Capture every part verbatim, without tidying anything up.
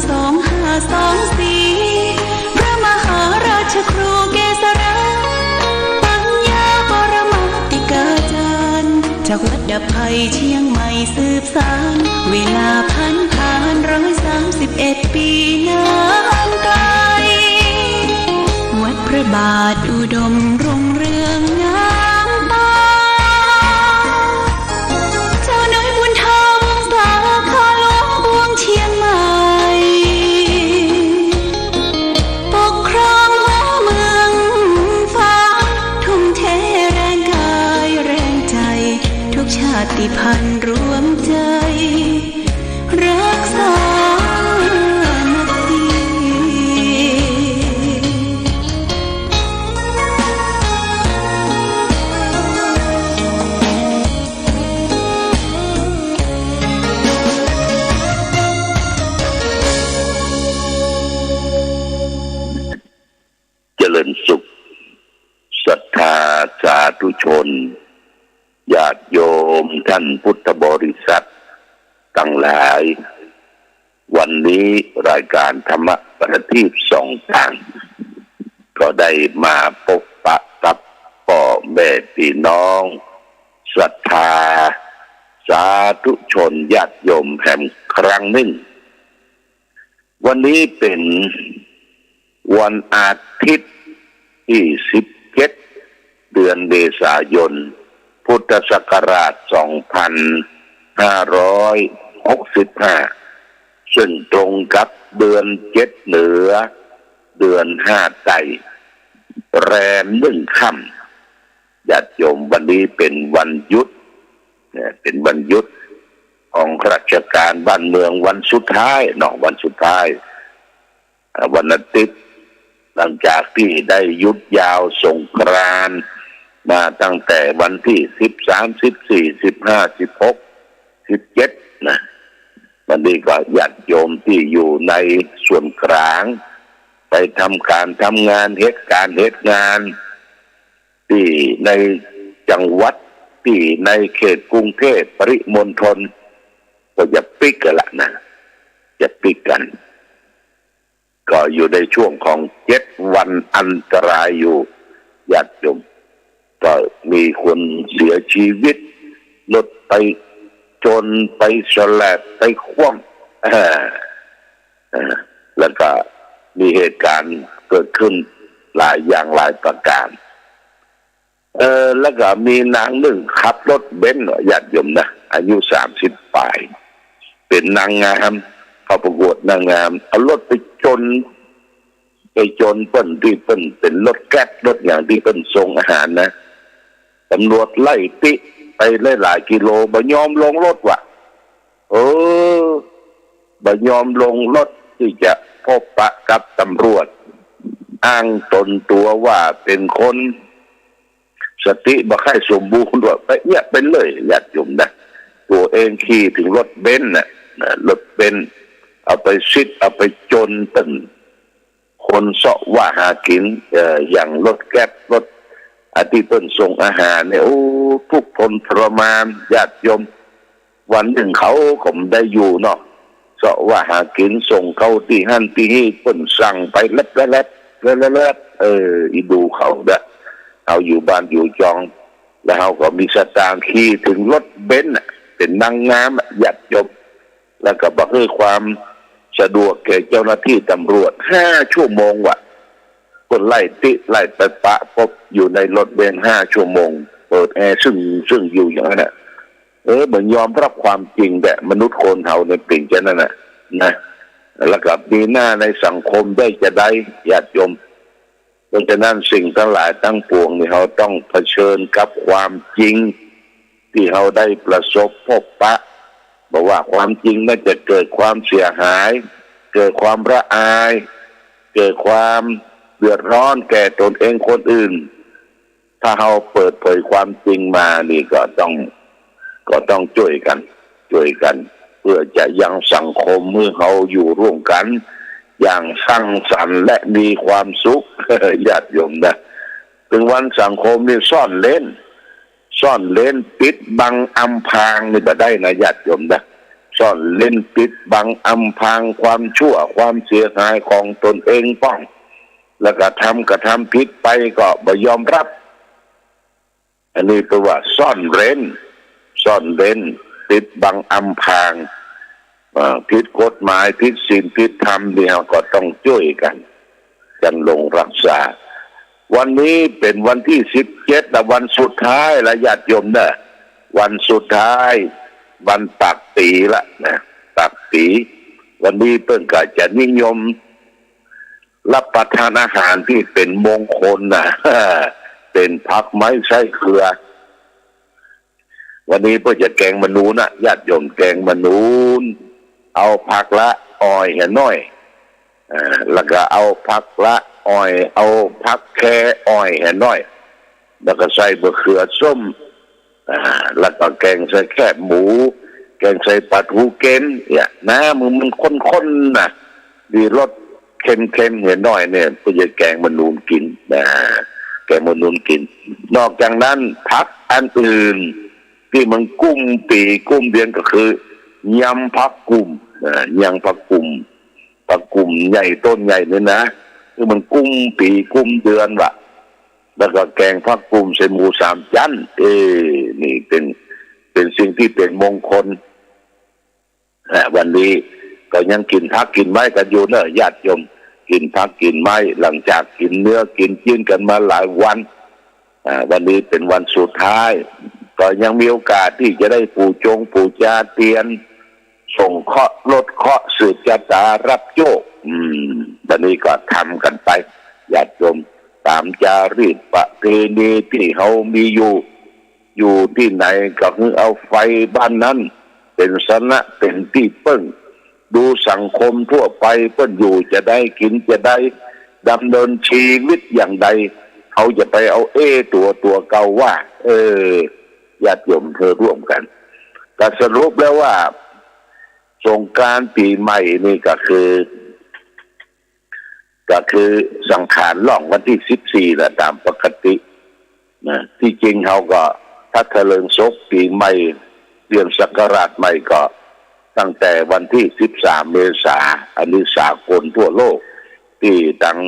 สองห้าสองสี่ พระมหาราชครูเกษรา ปัญญาปรมาติกาจารย์ จากวัดดับภัยเชียงใหม่สืบสาน เวลาผันผ่านร้อยสามสิบเอ็ดปีนานไกล วัดพระบาทอุดมรุ่งเรืองงามตา เจ้าน้อยบุญธรรมสาขาหลวงปวงเชียงใหม่ ปกครองหัวเมืองฟ้า ทุ่มเทแรงกายแรงใจ ทุกชาติพันธุ์รวมใจ รักสามัคคี เจริญสุข ศรัทธาสาธุชน ญาติโยมท่านพุทธบริษัทตังหลาย วันนี้รายก๋านธรรมะประทีปส่องตาง ก็ได้มาปะปะกับป้อแม่ปี้น้อง ศรัทธาสาธุชนญาติโยมแหมครั้งนึ่ง วันนี้เป๋นวันอาทิตย์ตี้สิบเจ็ด เดือนเมษายน พุทธศักราชสองพันห้าร้อยหกสิบห้า ซึ่งตรงกับเดือนเจ็ดเหนือ เดือนห้าใต้ แรมนึ่งค่ำ ญาติโยม วันนี้เป๋นวันหยุด เนี่ย เป๋นวันหยุดของราชก๋านบ้านเมืองวันสุดท้ายเนาะ วันสุดท้าย อ่า วันอาทิตย์ หลังจากตี้ได้หยุดยาวสงกรานต์มาตั้งแต่วันตี้สิบสาม สิบสี่ สิบห้า สิบหก สิบเจ็ด นะ วันนี้ก็ญาติโยมตี้อยู่ในส่วนก๋าง ไปทำก๋านทำงาน เหตุก๋ารณ์เหตุงาน ตี้ในจังหวัด ตี้ในเขตกรุงเทพปริมณฑล ก็จะปิดกั๋นละนะ จะปิดกั๋น ก็อยู่ในช่วงของเจ็ดวันอันตรายอยู่ ญาติโยม ก็มีคนเสียชีวิต รถไปชน ไปแฉลบ ไปคว่ำ อ่า อ่า แล้วก็มีเหตุก๋ารณ์เกิดขึ้นหลายอย่างหลายประก๋าน เออ แล้วก็มีนางนึ่งขับรถเบนซ์ว่ะ ญาติโยมนะ อายุสามสิบป๋าย เป๋นนางงาม เข้าประกวดนางงาม เอารถไปจน ไปจนเปิ้นตี้เปิ้นเป๋นรถแกร็บ รถอย่างตี้เปิ้นส่งอาหารนะ ตำรวจไล่ติไปหลายๆ กิโล บ่ยอมลงรถว่ะ เออ บ่ยอมลงรถตี้จะพบปะกับตำรวจ อ้างตนตั๋วว่าเป๋นคนสติบ่ค่อยสมบูรณ์ว่ะ ไปเอี้ยไปเลย ญาติโยมนะ ตั๋วเองขี่เถิงรถเบนซ์น่ะ นะ รถเบนซ์ เอาไปซิด เอาไปจนเปิ้น คนเซาะว่าหากิ๋น เอ่อ อย่างรถแกร็บ รถ อ่า ตี้เปิ้นส่งอาหารเนี่ย โอ้ ทุกข์ทนทรมาน ญาติโยม วันนึ่งเขาก็บ่ได้อยู่เนาะ เซาะว่าหากิ๋น ส่งเข้าตี้หั้นตี้นี่ เปิ้นสั่งไปแล็บแล็บแล็บแล็บ เออ อีดูเขาเด้อ เฮาอยู่บ้านอยู่จอง แล้วเฮาก็มีสตางค์ ขี่เถิงรถเบนซ์น่ะ เป๋นนางงามอะ ญาติโยม แล้วก็บ่หื้อความสะดวกแก่เจ้าหน้าตี้ตำรวจ ห้าชั่วโมงว่ะ เปิ้นไล่ติไล่ไปปะปบอยู่ในรถเบนซ์ห้าชั่วโมง เปิดแอร์ซึ่งๆ อยู่อย่างนั้นน่ะ เออ บ่ยอมรับความจริง แต่มนุษย์คนเฮาเนี่ยเป๋นจะอั้นน่ะ นะ แล้วก็มีหน้าในสังคมได้จะใด ญาติโยม เพราะฉะนั้นสิ่งตังหลายตังปวงนี่เฮาต้องเผชิญกับความจริงตี้เฮาได้ประสบพบปะ บ่ว่าความจริงนั้นจะเกิดความเสียหาย เกิดความละอาย เกิดความเดือดร้อนแก่ตนเองคนอื่น ถ้าเฮาเปิดเผยความจริงมานี่ก็ต้อง ก็ต้องจ้วยกั๋น จ้วยกั๋น เปื้อจะยังสังคมหื้อเฮาอยู่ร่วมกั๋นอย่างสร้างสรรค์และมีความสุข ญาติโยมนะ เถิงวันสังคมนี่ซ่อนเล้น ซ่อนเล้นปิดบังอำพรางนี่บ่ได้นะ ญาติโยมนะ ซ่อนเร้นปิดบังอำพรางความชั่วความเสียหายของตนเองป้อง แล้วก็ทำกระทำผิดไปก็บ่ยอมรับ อันนี้เปิ้นว่าซ่อนเร้น ซ่อนเร้น ปิดบังอำพราง อ่า ผิดกฎหมาย ผิดศีล ผิดธรรม นี่เฮาก็ต้องจ้วยกั๋น จันลงรักษา วันนี้เป๋นวันตี้สิบเจ็ดละ วันสุดท้ายละ ญาติโยมเน่อ วันสุดท้าย วันปากปี๋ละนะ ปากปี๋ วันนี้เปิ้นก็จะนิยม รับประทานอาหารตี้เป๋นมงคลน่ะ เป๋นผักไม้ไส้เครือ วันนี้เปิ้นจะแกงมะนูนน่ะ ญาติโยม แกงมะนูน เอาผักละอ่อยเหียน้อย อ่า แล้วก็เอาผักละอ่อย เอาผักแคอ่อยเหียน้อย แล้วก็ใส่บะเขือส้ม อ่า แล้วก็แกงใส่แคบหมู แกงใส่ปลาทูเก็ม เนี่ย น้ำมันข้นๆ น่ะ มีรสเค็มๆ เหียน้อยเนี่ย เปิ้นจะแกงมะนูนกิ๋น นะ แกงมะนูนกิ๋น นอกจากนั้นผักอันอื่นตี้มันกุ้มปี๋กุ้มเดือนก็คือ ยำผักกุ้ม นะ ยำผักกุ้ม ผักกุ้มใหญ่ต้นใหญ่เนี่ยนะ ตี้มันกุ้มปี๋กุ้มเดือนว่ะ แล้วก็แกงผักกุ้มใส่หมูสามจั๊น เอ้ นี่เป๋น เป๋นสิ่งตี้เป๋นมงคล อ่า วันนี้ก็ยังกิ๋นผักกิ๋นไม้กั๋นอยู่เน่อ ญาติโยม กิ๋นผักกิ๋นไม้ หลังจากกิ๋นเนื้อกิ๋นจิ๊นกั๋นมาหลายวัน อ่า วันนี้เป๋นวันสุดท้าย ก็ยังมีโอกาสตี้จะได้ปู๋จงปู๋จาเตียน ส่งเคราะห์ลดเคราะห์ สืบจะต๋า ฮับโจ้ อืม วันนี้ก็ทำกั๋นไป ญาติโยม ต๋ามจารีตประเพณีตี้เฮามีอยู่ อยู่ตี้ไหนก็คือเอาไฟบ้านนั้น เป๋นสนะ เป๋นตี้เปิ้ง ดูสังคมทั่วไปเปิ้นอยู่จะใดกิ๋นจะใด ดำเนินชีวิตอย่างใด เฮาจะไปเอาเอ้ตั๋วตั๋วเก่าว่า เออ ญาติโยมเฮาร่วมกั๋น ก็สรุปแล้วว่า สงกรานต์ปี๋ใหม่นี่ก็คือ ก็คือสังขารล่องวันตี้สิบสี่น่ะ ต๋ามปกตินะ ตี้จริงเฮาก็ถ้าเถลิงศกปี๋ใหม่ เดือนศักราชใหม่ก็ตั้งแต่วันตี้สิบสามเมษา อันนี้สากลทั่วโลก ตี้ตัง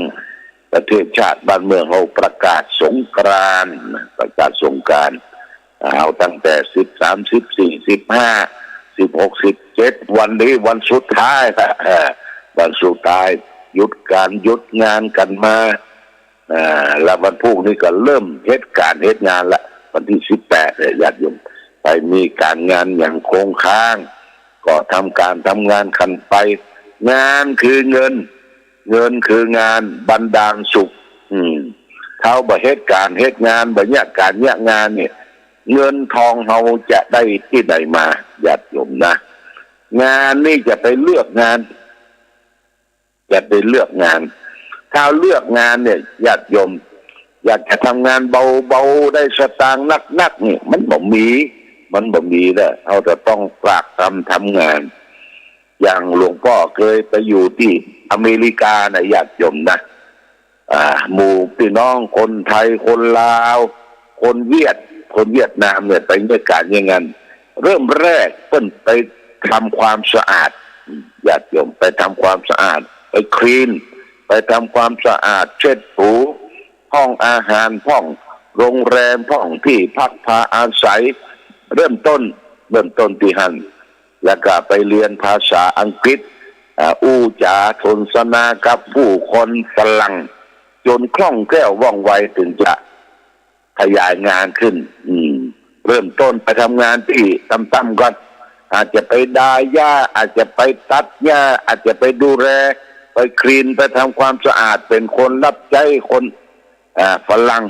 ประเทศชาติบ้านเมืองเฮาประกาศสงกรานต์นะ ประกาศสงกรานต์ เอาตั้งแต่สิบสาม สิบสี่ สิบห้า สิบหก สิบเจ็ด วันนี้วันสุดท้ายละ เออ วันสุดท้าย หยุดก๋านหยุดงานกั๋นมา อ่า แล้ววันพูกนี้ก็เริ่มเฮ็ดก๋านเฮ็ดงานละ วันตี้สิบแปดเนี่ย ญาติโยม ไปมีก๋านงานอย่างคงค้าง ก็ทำก๋านทำงานกั๋นไป งานคือเงิน เงินคืองานบันดาลสุข อืม ถ้าบ่เฮ็ดก๋านเฮ็ดงาน บ่เยียะก๋านเยียะงานเนี่ย เงินทองเฮาจะได้ตี้ไหนมา ญาติโยมนะ งานนี่จะไปเลือกงาน จะไปเลือกงาน ถ้าเลือกงานเนี่ย ญาติโยม อยากจะทำงานเบาๆ ได้สตางค์นักๆ เนี่ย มันบ่มี มันบ่มีเน่อ เฮาจะต้องปรากตรำทำงาน อย่างหลวงป้อเกยไปอยู่ตี้อเมริกานะ ญาติโยมนะ อ่า หมู่ปี้น้องคนไทย คนลาว คนเวียด คนเวียดนามเนี่ย ไปเยียะก๋านเยียะงาน เริ่มแรกเปิ้นไปทำความสะอาด ญาติโยม ไปทำความสะอาด ไปคลีน ไปทำความสะอาด เช็ดถู ห้องอาหารพ่อง โรงแรมพ่อง ตี้พักพาอาศัย เริ่มต้น เริ่มต้นตี้หั้น แล้วก็ไปเฮียนภาษาอังกฤษ อ่า อู้จ๋าสนทนากับผู้คนฝรั่ง จ๋นคล่องแคล่วว่องไว เถิงจะขยายงานขึ้น อืม เริ่มต้นไปทำงานตี้ต่ำๆ ก่อน อาจจะไปดาหญ้า อาจจะไปตัดหญ้า อาจจะไปดูแล ไปคลีน ไปทำความสะอาด เป๋นคนฮับใจ๊คน อ่า ฝรั่ง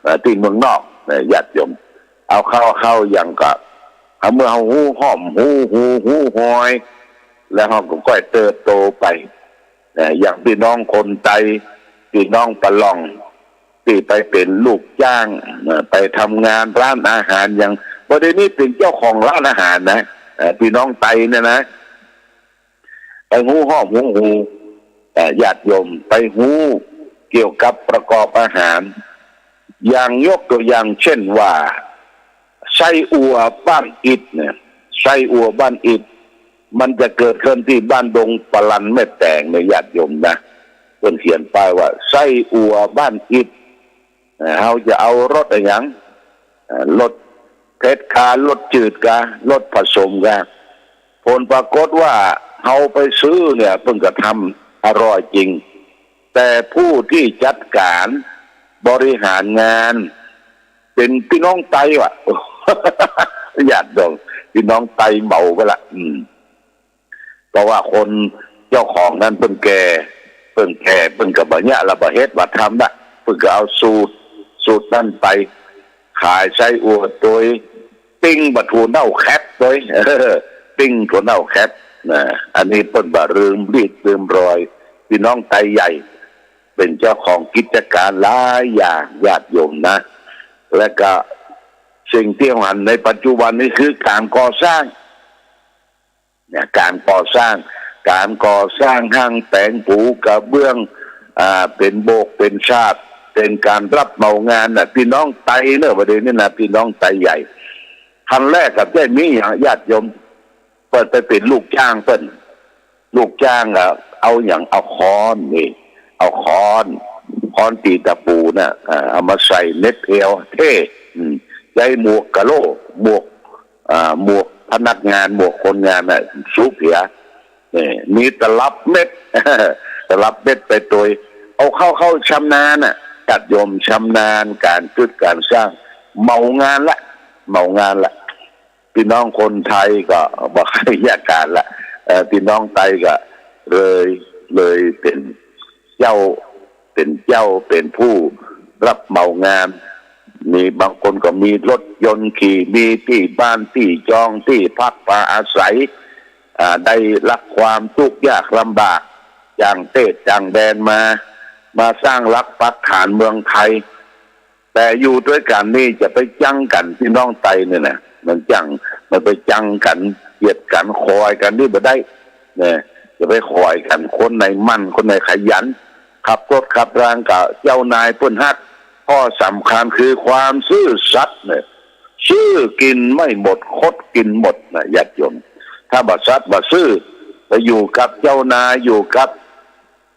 อ่า ตี้เมืองนอก นะ ญาติโยม เอาเข้า เข้าอย่างก็ เอาเมื่อเฮาฮู้ฮ่อม ฮู้ฮู ฮู้ฮอย แล้วเฮาก็ก้อยเติบโตไป นะ อย่างปี้น้องคนไต ปี้น้องปะหล่อง ตี้ไปเป๋นลูกจ้าง นะ ไปทำงานร้านอาหาร อย่างบ่าเดี่ยวนี้เป๋นเจ้าของร้านอาหารนะ เอ่อ ปี้น้องไตเนี่ยนะ ไปฮู้ฮ่อมฮูฮู เอ่อ ญาติโยม ไปฮู้เกี่ยวกับประกอบอาหาร อย่างยกตัวอย่างเช่นว่า ไส้อั่วบ้านอิฐเนี่ย ไส้อั่วบ้านอิฐ มันจะเกิดขึ้นตี้บ้านดงปะลันแม่แตงนะญาติโยมนะ เปิ้นเขียนป้ายว่าไส้อั่วบ้านอิฐ เอ่อ เฮาจะเอารสอะหยัง เอ่อ รสเผ็ดกา รสจืดกา รสผสมกา ผลปรากฏว่าเฮาไปซื้อเนี่ย เปิ้นก็ทำอร่อยจริง แต่ผู้ที่จัดการบริหารงาน เป๋นปี้น้องไตว่ะ ญาติโยม ปี้น้องไตเหมาไปละ อืม เพราะว่าคนเจ้าของนั้นเปิ้นแก่ เปิ้นแก่ เปิ้นก็บ่เยียะละ บ่เฮ็ดบ่ทำละ เปิ้นก็เอาสูตร สูตรนั้นไปขายไส้อั่วโตย ปิ้งปลาทูเน่าแคบโตย ปิ้งถั่วเน่าแคบนะ อันนี้เปิ้นบ่ลืมลี้ดลืมรอย ปี้น้องไตใหญ่ เป๋นเจ้าของกิจการหลายอย่างญาติโยมนะ และก็สิ่งตี้หันในปัจจุบันนี้คือก๋านก่อสร้าง เนี่ย ก๋านก่อสร้าง ก๋านก่อสร้างห้างแป๋งปูกระเบื้อง อ่า เป๋นโบกเป๋นฉาบ เป๋นก๋านฮับเหมางานน่ะ ปี้น้องไตเน่อ ประเด็นนี้นะ ปี้น้องไตใหญ่ คันแรกก็ได้มีหยังญาติโยม เปิ้นไปเป๋นลูกจ้างเปิ้น ลูกจ้างอะ เอาหยัง เอาค้อนนี่ เอาค้อน ค้อนตี๋ตะปูน่ะ อ่า เอามาใส่เน็บเอว เท่ อืม ใส่หมวกกะโหลก หมวก อ่า หมวกพนักงาน หมวกคนงานน่ะ สูบเหีย นี่ มีตลับเม็ด ตลับเม็ดไปโตย เอาเข้า เข้าชำนาญน่ะ ญาติโยม ชำนาญก๋านกึ๊ดก๋านสร้าง เหมางานละ เหมางานละ ปี้น้องคนไตก็บ่ใค่เยียะก๋านละ เอ่อ ปี้น้องไตก็เลย เลยเป๋นเจ้า เป๋นเจ้า เป๋นผู้ฮับเหมางาน มีบางคนก็มีรถยนต์ขี่ มีตี้บ้านตี้จอง ตี้พักปาอาศัย อ่า ได้ฮับความตุ๊กยากลำบาก จ้างเต๊สจ้างแบนมา มาตั้งหลักปักฐานเมืองไต แต่อยู่ตวยกั๋นนี่จะไปจังกั๋น ปี้น้องไตเนี่ยนะ มันจัง มันไปจังกั๋น เกียดกั๋น ขอยกั๋นนี่บ่ได้นะ จะไปขอยกั๋น คนไหนหมั่น คนไหนขยัน ขับรถขับราก็เจ้านายเปิ้นฮัก ข้อสำคัญคือความซื่อสัตย์เนี่ย ซื่อกิ๋นไม่หมด คดกิ๋นหมดนะญาติโยม ถ้าบ่สัตย์บ่ซื่อ ไปอยู่กับเจ้านาย อยู่กับ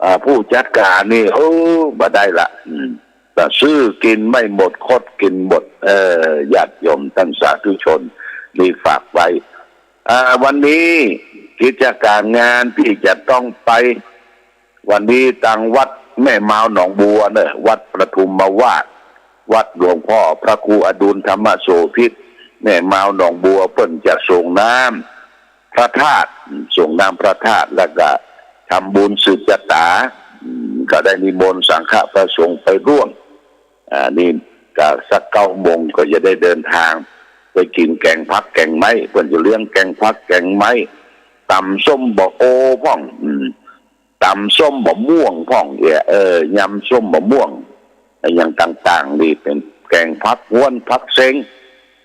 อ่า ผู้จัดก๋านนี่ เออ บ่ได้ละ อืม แต่ซื่อกิ๋นไม่หมด คดกิ๋นหมด เออ ญาติโยมต้านสาธุชน นี่ฝากไว้ อ่า วันนี้กิจก๋านงานตี้จะต้องไป วันนี้ตางวัดแม่มาวหนองบัวเน่อ วัดปทุมมาวาส วัดหลวงพ่อพระครูอดุลธรรมโสภิต แม่มาวหนองบัว เปิ้นจะสรงน้ำ พระธาตุ สรงน้ำพระธาตุ แล้วก็ทำบุญสืบชะตา อืม ก็ได้นิมนต์สังฆะพระสงฆ์ไปร่วม อ่า นี่ก็สักเก้าโมงก็จะได้เดินทาง ไปกิ๋นแกงผักแกงไม้ เปิ้นจะเลี้ยงแกงผักแกงไม้ ต๋ำส้มบ่าโอพ่อง อืม ต๋ำส้มบ่าม่วงพ่อง เออ เออ ยำส้มบ่าม่วง อะหยังต่างๆ นี่เป๋นแกงผักฮ้วนผักเซ็ง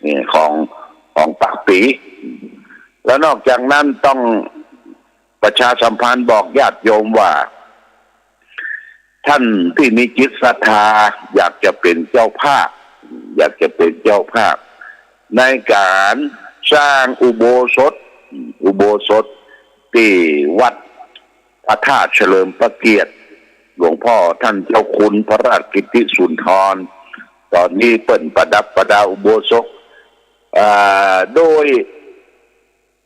นี่ของ ของปากปี๋ แล้วนอกจากนั้นต้องประชาสัมพันธ์บอกญาติโยมว่า ท่านตี้มีจิตศรัทธา อยากจะเป๋นเจ้าภาพ อยากจะเป๋นเจ้าภาพ ในก๋านสร้างอุโบสถ อุโบสถตี้วัดพระธาตุเฉลิมพระเกียรติ หลวงพ่อท่านเจ้าคุณพระราชกิตติสุนทร ต๋อนนี้เปิ้นประดับประดาอุโบสถ อ่า โดย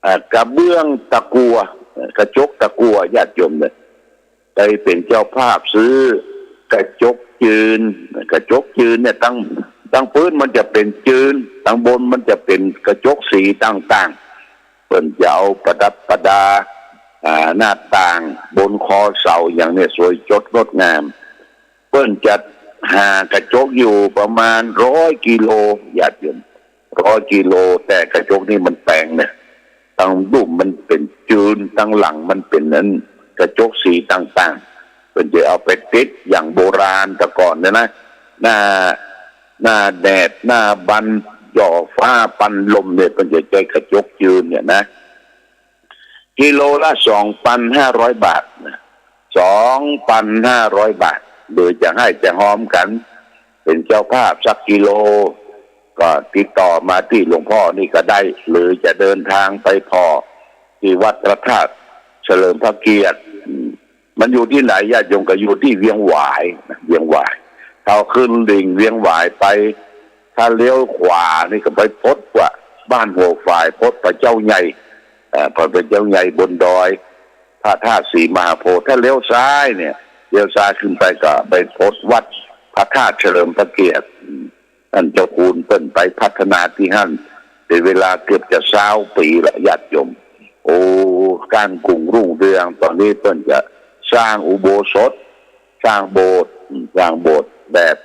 อ่า กระเบื้องตะกั่ว กระจกตะกั่ว ญาติโยมเน่อ ได้เป๋นเจ้าภาพซื้อกระจกจืน กระจกจืนเนี่ย ตัง ตังปื๊นมันจะเป๋นจืน ตังบนมันจะเป๋นกระจกสีต่างๆ เปิ้นจะเอาประดับประดา อ่า หน้าต่าง บนคอเสาอย่างเนี่ย สวยสดงดงาม เปิ้นจะหากระจกอยู่ประมาณร้อยกิโล ญาติโยม ร้อยกิโล แต่กระจกนี่มันแปงเน่อ ตังลุ่มมันเป๋นจืน ตังหลังมันเป๋นอันกระจกสีต่างๆ เปิ้นจะเอาไปติดอย่างโบราณแต่ก่อนเนี่ยนะ หน้า หน้าแดด หน้าบัน จ่อฟ้าปันลมเนี่ย เปิ้นจะใจ๊กระจกจืนเนี่ยนะ กิโลละสองปันห้าร้อยบาทนะ สองปันห้าร้อยบาท หรือจะให้จะฮอมกั๋นเป๋นเจ้าภาพสักกิโล ก็ติดต่อมาตี้หลวงพ่อนี่ก็ได้ หรือจะเดินทางไปผ่อ ตี้วัดพระธาตุเฉลิมพระเกียรติ อืม มันอยู่ตี้ไหน ญาติโยม ก็อยู่ตี้เวียงหวายนะ เวียงหวาย ถ้าขึ้นหลิ่งเวียงหวายไป ถ้าเลี้ยวขวานี่ก็ไปพบว่าบ้านหัวฝาย พบพระเจ้าใหญ่ เอ่อ พระเจ้าใหญ่บนดอยพระธาตุศรีมหาโพธิ์ ถ้าเลี้ยวซ้ายเนี่ย เลี้ยวซ้ายขึ้นไปก็ไปพบวัดพระธาตุเฉลิมพระเกียรติ อืม ต้านเจ้าคุณเปิ้นไปพัฒนาตี้หั้น เป๋นเวลาเกือบจะซาวปี๋ละ ญาติโยม โอ้ ก้านกุ่งรุ่งเรือง ต๋อนนี้เปิ้นจะสร้างอุโบสถ สร้างโบสถ์ สร้างโบสถ์แบบ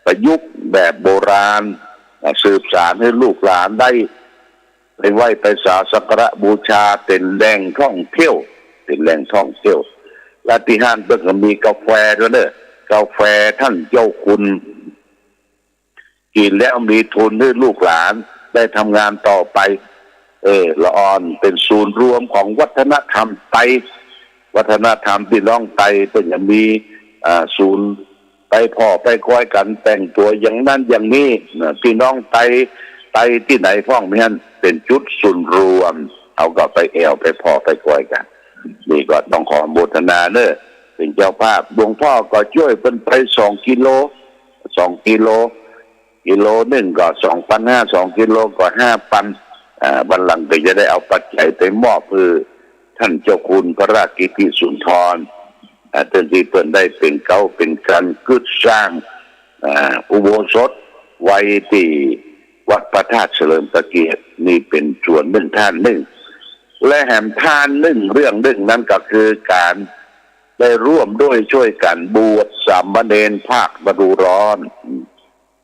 ประยุกต์ แบบโบราณ อ่ะ สืบสานหื้อลูกหลานได้ไปไหว้ไปสาสักการะบูชา เป๋นแหล่งท่องเที่ยว เป๋นแหล่งท่องเที่ยว และตี้หั้นเปิ้นก็มีกาแฟตวยเน่อ กาแฟต้านเจ้าคุณ กิ๋นแล้วมีทุนหื้อลูกหลานได้ทำงานต่อไป เออ ละอ่อนเป๋นศูนย์รวมของวัฒนธรรมไต วัฒนธรรมปี้น้องไตเปิ้นจะมี อ่า ศูนย์ไปผ่อไปกอยกั๋น แต่งตั๋วอย่างนั้นอย่างนี้นะ ปี้น้องไต ไตตี้ไหนพ่องมีหั้น เป๋นจุดศูนย์รวม เฮาก็ไปแอ่วไปผ่อไปกอยกั๋น นี่ก็ต้องขออนุโมทนาเน่อ เป๋นเจ้าภาพ หลวงพ่อก็จ้วยเปิ้นไปสองกิโล สองกิโล กิโลนึ่งก็สองปันห้า สองกิโลก็ห้าปัน อ่า วันหลังก็จะได้เอาปัจจัยไปมอบหื้อต้านเจ้าคุณพระราชกิติสุนทร อ่า เตื้อตี้เปิ้นได้เป๋นเก๊าเป๋นกั๋นกึ๊ดสร้าง อ่า อุโบสถไว้ตี้วัดพระธาตุเฉลิมพระเกียรติ นี่เป๋นส่วนนึ่งต้านนึ่ง และแหมต้านนึ่งเรื่องนึ่งนั้นก็คือก๋านได้ร่วมด้วยจ้วยกั๋นบวชสามเณรภาคฤดูร้อน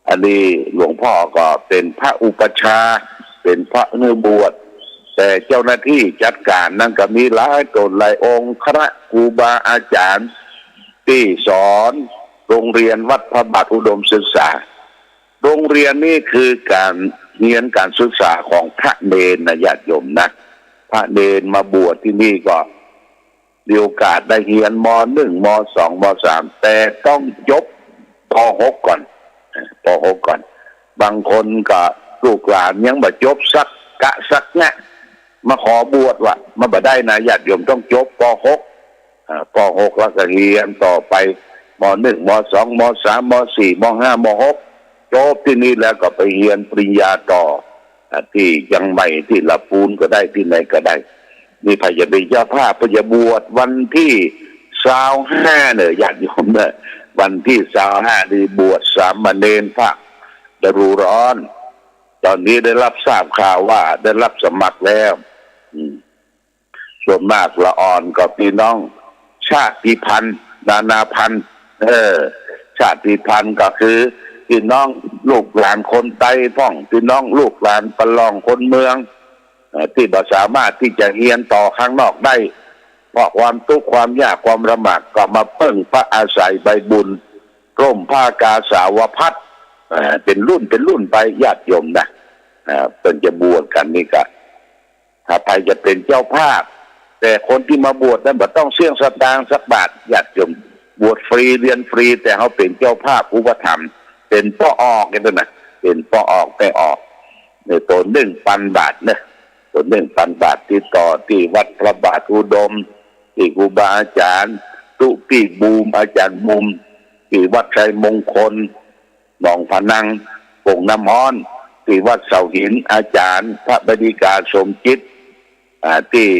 อันนี้หลวงพ่อก็เป๋นพระอุปัชฌาย์ เป๋นพระหื้อบวช แต่เจ้าหน้าตี้จัดก๋านนั้นก็มีหลายต๋นหลายองค์ คณะครูบาอาจ๋ารย์ตี้สอนโรงเรียนวัดพระบาทอุดมศึกษา โรงเรียนนี้คือก๋านเฮียนก๋านศึกษาของพระเณรนะ ญาติโยมนะ พระเณรมาบวชตี้นี่ก็ มีโอกาสได้เฮียน ม.หนึ่ง ม.สอง ม.สาม แต่ต้องจบ ป.หก ก่อน ป.หก ก่อน บางคนก็ลูกหลานยังบ่จบสักกะสักแงะ มาขอบวชว่า มันบ่ได้นะ ญาติโยม ต้องจบ ป.หก อ่า ป.หก แล้วก็เฮียนต่อไป ม.หนึ่ง ม.สอง ม.สาม ม.สี่ ม.ห้า ม.หก จบตี้นี่แล้วก็ไปเฮียนปริญญาต่อ อ่า ตี้เจียงใหม่ ตี้ละปูนก็ได้ ตี้ไหนก็ได้ นี่ใผจะเป๋นเจ้าภาพ เปิ้นจะบวชวันตี้ซาวห้าเน่อ ญาติโยมเน่อ วันตี้ซาวห้านี่บวชสามเณรภาคฤดูร้อน ต๋อนนี้ได้รับทราบข่าวว่าได้รับสมัครแล้ว อืม ส่วนมากละอ่อนก็ปี้น้องชาติพันธุ์ นานาพันธุ์ เออ ชาติพันธุ์ก็คือปี้น้องลูกหลานคนไตพ่อง ปี้น้องลูกหลานปะล่องคนเมือง เอ่อ ตี้บ่สามารถตี้จะเฮียนต่อข้างนอกได้ เพราะความตุ๊กข์ความยากความลำบาก ก็มาเปิ้งพระอาศัยใบบุญ ร่มผ้ากาสาวพัสตร์ เอ่อ เป๋นรุ่นเป๋นรุ่นไป ญาติโยมนะ เอ่อ เปิ้นจะบวชกั๋นนี่ก็ ถ้าใผจะเป๋นเจ้าภาพ แต่คนตี้มาบวชนั้นบ่ต้องเสี้ยงสตางค์สักบาท ญาติโยม บวชฟรี เฮียนฟรี แต่เฮาเป๋นเจ้าภาพอุปถัมภ์ เป๋นป้อออกนี่เปิ้นนะ เป๋นป้อออก แม่ออก เนี่ย ตั๋วหนึ่งปันบาทเน่อ ตั๋วหนึ่งปันบาท ติดต่อตี้วัดพระบาทอุดม ตี้ครูบาอาจ๋ารย์ ตุ๊ปี้บูม อาจ๋ารย์บูม ตี้วัดชัยมงคล หนองผะนัง โป่งน้ำฮ้อน ตี้วัดเสาหิน อาจ๋ารย์พระบดิกา สมจิต อ่า ตี้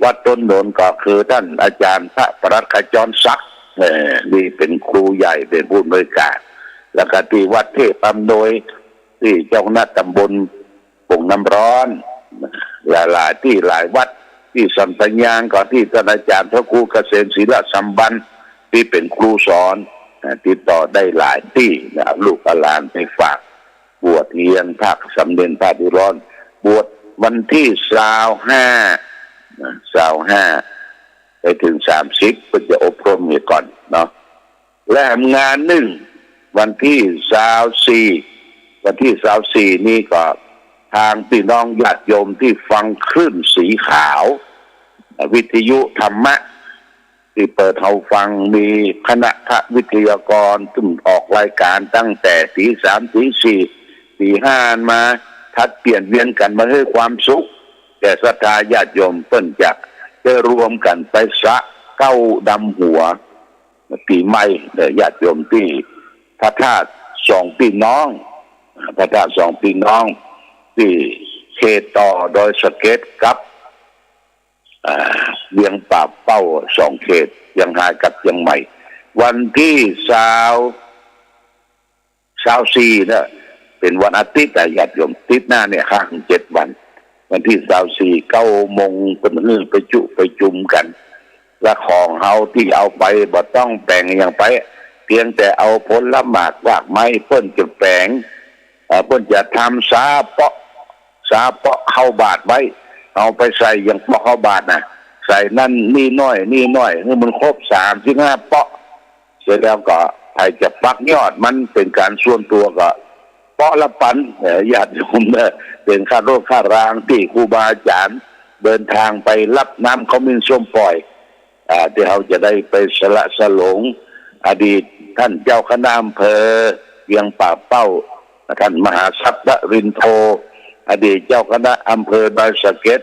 วัดต้นหนนก็คือต้านอาจ๋ารย์พระปลัดขจรศักดิ์ เอ่อ นี่เป๋นครูใหญ่ เป๋นผู้อำนวยก๋าน แล้วก็ตี้วัดเทพอำนวย ตี้เจ้าคณะตำบลโป่งน้ำฮ้อน หลายๆ ตี้หลายวัด ตี้สันปะยางก็ตี้ต้านอาจ๋ารย์พระครูเกษมศิลสัมปันธ์ ตี้เป๋นครูสอน อ่า ติดต่อได้หลายตี้นะ ลูกหลานไปฝาก บวชเฮียนภาคสามเณรภาคฤดูร้อน บวชวันตี้ซาวห้า นะ ซาวห้า ไปเถิงสามสิบ เปิ้นจะอบรมเหียก่อนเนาะ และแหมงานนึ่ง วันตี้ซาวสี่ วันตี้ซาวสี่นี่ก็ ตางปี้น้องญาติโยมตี้ฟังคลื่นสีขาว วิทยุธรรมะ ตี้เปิดเฮาฟัง มีคณะพระวิทยากร ซึ่งออกรายก๋านตั้งแต่ตี๋สาม ตี๋สี่ ตี๋ห้ามา ผลัดเปลี่ยนเวียนกั๋นมาหื้อความสุข แก่ศรัทธาญาติโยมเปิ้นจักได้รวมกั๋นไปสระเก๊าดำหัวปี๋ใหม่ เอ่อ ญาติโยมตี้พระธาตุสองพี่น้อง พระธาตุสองพี่น้อง ตี้เขตต่อดอยสะเก็ดกับ อ่า เวียงป่าเป้า สองเขต เจียงฮายกับเจียงใหม่ วันตี้ซาว ซาวสี่เน่อ เป๋นวันอาทิตย์นะญาติโยม อาทิตย์หน้าเนี่ย ห้าถึงเจ็ดวัน วันตี้ซาวสี่ เก้าโมงเปิ้นหื้อประจุประจุมกั๋น และของเฮาตี้เอาไปบ่ต้องแป๋งอะหยังไป เพียงแต่เอาผลหมากรากไม้เปิ้นจะแป๋ง เอ่อ เปิ้นจะทำซาเปาะ ซาเปาะข้าวบาตรไว้ เอาไปใส่อย่างเปาะข้าวบาตรน่ะ ใส่นั่นนี่หน้อย นี่หน้อย หื้อมันครบสามสิบห้าเปาะ เสร็จแล้วก็ใผจะปักยอดมันเป๋นก๋านส่วนตั๋วก็เปาะละปัน เอ่อ ญาติโยมเน่อ เป๋นค่ารถค่ารางตี้ครูบาอาจ๋ารย์เดินตางไปฮับน้ำขมิ้นส้มป่อย อ่า ตี้เฮาจะได้ไปสละสลง อดีตต้านเจ้าคณะอำเภอเวียงป่าเป้า ต้านมหาทรัพย์นรินทร์โท อดีตเจ้าคณะอำเภอดอยสะเก็ด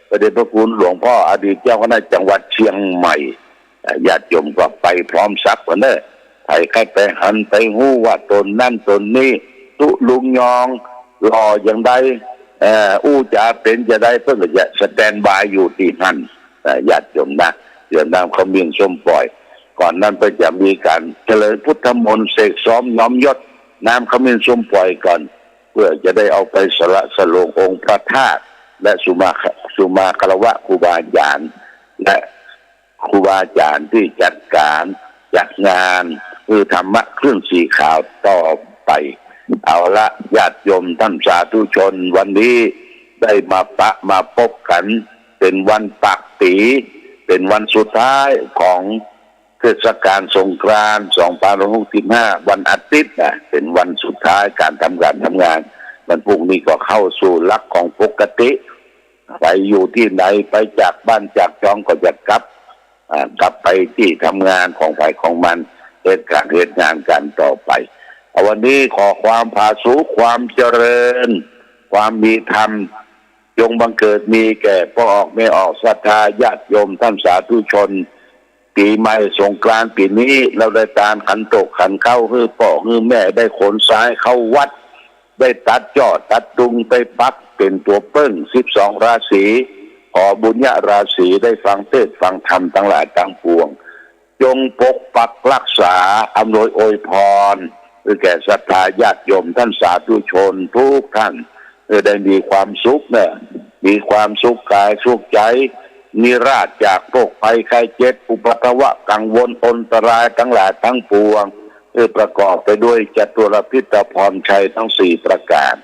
พระเดชพระคุณหลวงป้อ อดีตเจ้าคณะจังหวัดเจียงใหม่ อ่า ญาติโยมก็ไปพร้อมสับกั๋นเน่อ ใผใค่ไปหันไปฮู้ว่าต๋นนั้นต๋นนี้ ตุ๊ลุงยอง หล่ออย่างใด เอ่อ อู้จ๋าเป๋นจะใด เปิ้นก็จะสแตนด์บายอยู่ตี้หั้น เอ่อ ญาติโยมนะ เจือน้ำขมิ้นส้มป่อย ก่อนนั้นเปิ้นจะมีก๋านเจริญพุทธมนต์ เสกซ้อมน้อมยศ น้ำขมิ้นส้มป่อยก่อน เพื่อจะได้เอาไปสละสลงองค์พระธาตุ และสุมา สุมาคารวะครูบาอาจ๋ารย์ และครูบาอาจ๋ารย์ตี้จัดก๋านจัดงาน คือธรรมะเครื่องสีขาวต่อไป เอาละ ญาติโยมต้านสาธุชน วันนี้ได้มาปะมาปบกั๋น เป๋นวันปากปี๋ เป๋นวันสุดท้ายของเทศกาลสงกรานต์ สองพันหกสิบห้า วันอาทิตย์น่ะ เป๋นวันสุดท้ายก๋านทำก๋านทำงาน วันพรุ่งนี้ก็เข้าสู่หลักของปกติ ใผอยู่ตี้ไหน ไปจากบ้านจากจองก็จะกลับ อ่า กลับไปตี้ทำงานของใผของมัน เหตุก๋านเหตุงานกั๋นต่อไป เอา วันนี้ขอความผาสุก ความเจริญ ความมีธรรม จงบังเกิดมีแก่ป้อออกแม่ออกศรัทธาญาติโยมต้านสาธุชน ปี๋ใหม่สงกรานต์ปี๋นี้ เฮาได้ตานขันโตกขันเก๊า หื้อป้อหื้อแม่ได้ขนทรายเข้าวัด ได้ตัดจ้อตัดตุงไปปักเป๋นตั๋วเปิ้ง สิบสองราศี ขอบุญญาราศีได้ฟังเทศน์ฟังธรรมตังหลายตังปวง จงปกปักรักษา อำนวยอวยพร หื้อแก่ศรัทธาญาติโยมต้านสาธุชนกู้ต้าน หื้อได้มีความสุขเน่อ มีความสุขก๋ายสุขใจ๋ มีราษฎร์จากโรคภัยไข้เจ็บ อุปัทวะกังวลอันตรายตังหลายตังปวง หื้อประกอบไปด้วยจตุรพิธพรชัยตังสี่ประก๋าน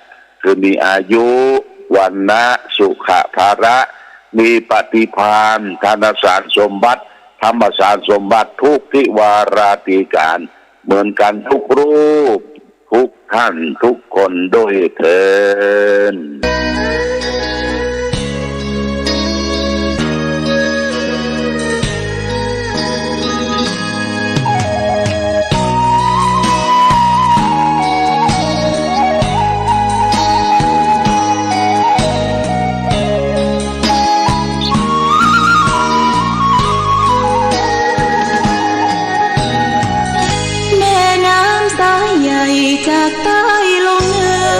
คือมีอายุ วรรณะ สุขะ พละ มีปฏิภาณ ธนสารสมบัติ ธรรมสารสมบัติ กู้ทิวาราตรีก๋าน เหมือนกั๋นกู้รูป กู้ต้านกู้คนด้วยเทอญ แม่น้ำสายใหญ่จากใต้ลงเหนือ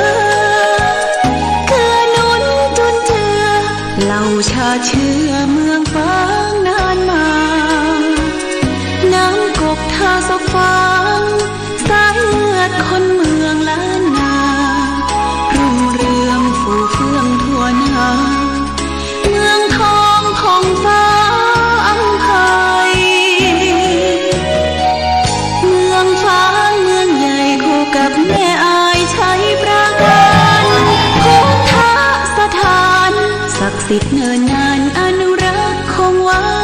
เกื้อหนุนจุนเจือ เหล่าชาติเชื้อเมืองฝางนานมา น้ำกกท่าซอกฝาง สายเลือดคนเมืองล้านนา รุ่งเรืองฟูเฟื่องทั่วหน้า เมืองทองของฟ้าอำไพ เมืองฝางเมืองใหญ่คู่กับแม่อายชัยปราการ พุทธสถานศักดิ์สิทธิ์เนิ่นนานอนุรักษ์คงไว้